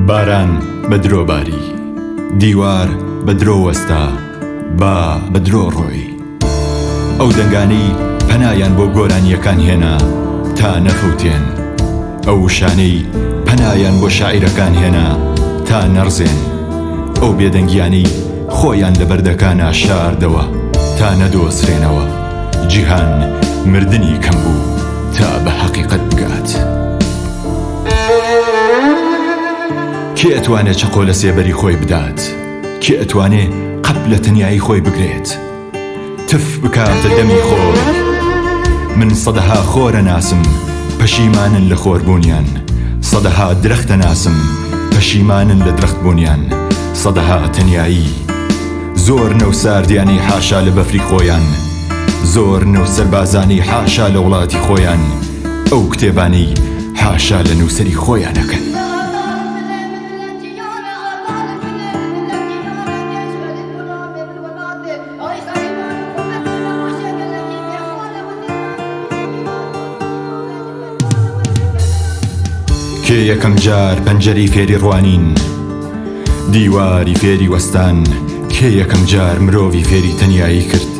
باران بە درۆ باری، دیوار بە درۆ وەستا، با بە درۆ ڕۆی. ئەو دەنگانەی پەنایان بۆ گۆرانییەکان هێنا تا نەفەوتێن، ئەو وشانەی پەنایان بۆ شاعیرەکان هێنا تا نەڕزێن، ئەو بێدەنگیانەی خۆیان لە بەردەکانا شاردەوە تا نەدۆزرێنەوە، جیهان مردنی کەم بوو تا بە هەقیقەت بگات. کێ ئەتوانێ چەقۆ لە سێبەری خۆی بدات؟ کێ ئەتوانێ قەپ لە تەنیایی خۆی بگرێت؟ تف بکاتە دەمی خۆی؟ من سەدەها خۆر ئەناسم پەشیمانن لە خۆربوونیان، سەدەها درەخت ئەناسم پەشیمانن لە درەختبوونیان، سەدەها تەنیایی. زۆر نەوساردیانەی حاشا لە بەفری خۆیان، زۆر نەوسەربازانەی حاشا لە وڵاتی خۆیان، ئەو کتێبانەی حاشا لە نووسەری خۆیان ئەکەن. کێ یەکەم جار پەنجەرەی فێری ڕوانین، دیواری فێری وەستان، کێ یەکەم جار مرۆڤی فێری تەنیایی کرد؟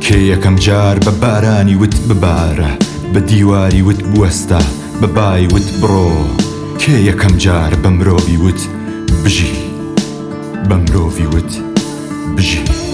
کێ یەکەم جار بە بارانی وت ببارە، بە دیواری وت بوەستە، بە بای وت بڕۆ؟ کێ یەکەم جار بە مرۆڤی وت بژی؟ بە مرۆڤی وت بژی؟